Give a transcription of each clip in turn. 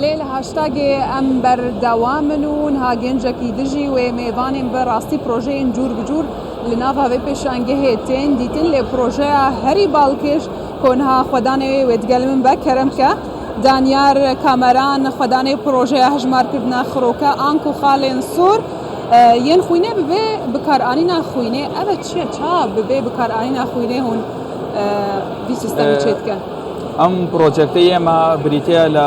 لێ لە هاشتاگێ ئەم بەردەوامن و نها گەنجەکی دژی وێ مێڤانên bi rastî projeyên cûr bi cûr li nava vê pêşangehê tên dîtin lê projeya herî balkêş ku niha xwedanê wê wê digel min be kerem ke Danyar Kameran xwedanê projeya hejmarkirina xiroke anku xalên sor yên xwînê bi vê bikaranîna xwînê ev e çi ye ça bi vê bikaranîna xwînê hûn vî sîstemî çêdikin? ئەم پرۆجێکتەی ئێمە بریتییە لە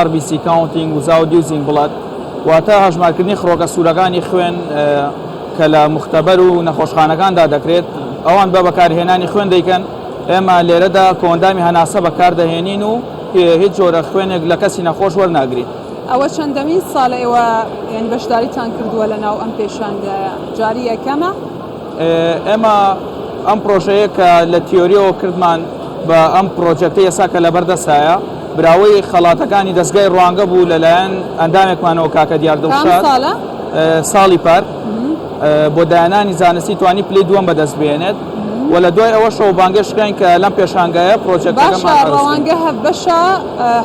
RBC Counting Without Using Blood واتە هەژمارکردنی خڕۆکە سوورەکانی خوێن کە لە موختەبەر و نەخۆشخانەکاندا دەکرێت ئەوان بە بەکارهێنانی خوێن دەیکەن ئێمە لێرەدا کۆئەندامی هەناسە بەکاردەهێنین و هیچ جۆرە خوێنێک لە کەسی نەخۆش وەرناگرین. ئەوە چەندەمین ساڵە ئێوە یانی بەشداریتان کردووە لە ناو ئەم پێشانگایە؟ جاری یەکەمە؟ ئێمە ئەم پرۆژەیە کە لە تیۆریەوە کردمان بە ئەم پرۆجێکتەی ئێستا کە لەبەر دەستایە براوەی خەڵاتەکانی دەزگای ڕوانگە بوو لەلایەن ئەندامێکمانەوە کاکە دیار دڵشاد ساڵی پار بۆ داهێنانی زانستی توانی پلەی دووەم بەدەست بهێنێت و لە دوای ئەوەشەوە بانگێشت کراین کە لەم پێشانگایە پرۆجێکتەکەمان باشە ڕەوانگە هەڤبەشە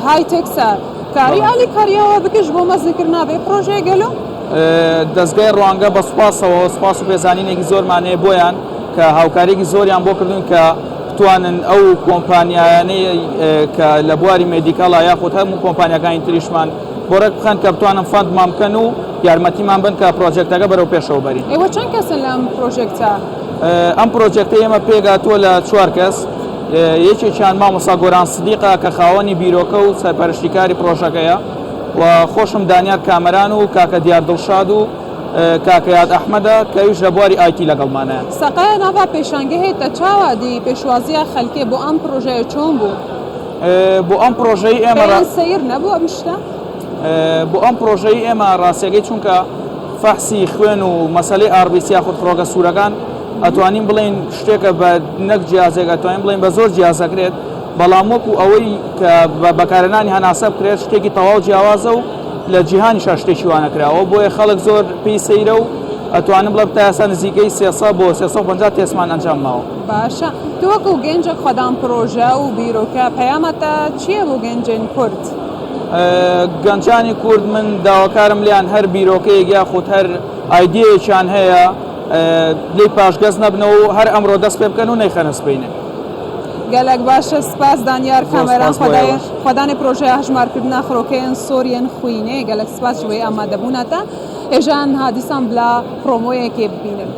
هایتێکسە کاری ئالیکاریەوە بکەش بۆ مەزنکردنا ڤێ پرۆژەیە گەلۆ؟ دەزگای ڕوانگە بە سوپاسەوە سوپاس و پێزانینێکی زۆرمان هەیە بۆیان کە هاوکاریەکی زۆریان بۆ کردوین کە بتوانن ئەو کۆمپانیایانەی کە لە بواری medical ە یاخود هەموو کۆمپانیاکانی تریشمان بۆ ڕێک بخەن کە بتوانن fund مان بکەن و یارمەتیمان بن کە پرۆجێکتەکە بەرەو پێشەوە بەرین. ئێوە چەند کەسن لەم پرۆژێکتە؟ ئەم پرۆجێکتەی ئێمە پێکهاتووە لە چوار کەس، یەکێکیان مامۆستا گۆران سدیقە کە خاوەنی بیرۆکە و سەرپەرشتیکاری پرۆژەکەیە و خۆشم دانیار کامەران و کاکە دیار دڵشاد و کاکە یاد ئەحمەدە کە ئەویش لە بواری IT لەگەڵمانە. سەقایە ناڤا پێشانگەهێ تە چاوا دی پێشوازییا خەلکێ بۆ ئەم پرۆژەیە چۆن بوو؟ بۆ ئەم پرۆژەی ئێمە پێیان سەیر نەبوو ئەم شتە؟ بۆ ئەم پرۆژەی ئێمە ڕاستیەکەی چونکە فەحسی خوێن و مەسەلەی RBC یاخود خڕۆکە سوورەکان ئەتوانین بڵێین شتێکە بە نەک جیازێک ئەتوانین بڵێین بە زۆر جیاز ئەکرێت بەڵام وەکو ئەوەی کە بە بەکارهێنانی هەناسە بکرێت شتێکی تەواو جیاوازە و لە جیهانیشا شتێکی وا نەکراوە بۆیە خەڵک زۆر پێی سەیرە و ئەتوانم بڵێم تا ئێستا نزیکەی 300 بۆ 350 تێستمان ئەنجام ماوە. باشە تو وەکو گەنجێک خودان پرۆژە و بیرۆکە پەیامە تە چیە بۆ گەنجێن کورد؟ گەنجانی کورد من داواکارم لێیان هەر بیرۆکەیەک یاخود هەر ئایدیەیەکیان هەیە لێی پاشگەز نەبنەوە و هەر ئەمڕۆ دەست پێ بکەن و نەیخەنە سبەینێ. گەلەک باشە سپاس دانیار زۆر کامەران سپاس بۆ خودای ئێوەش. خودانێ پرۆژەیا هەژمارکردنا خرۆکەیەن سۆریەن خوینێ گەلەک سپاس ji wê amadebûna te. Hêjan ha dîsan bila promoyekê bibînin.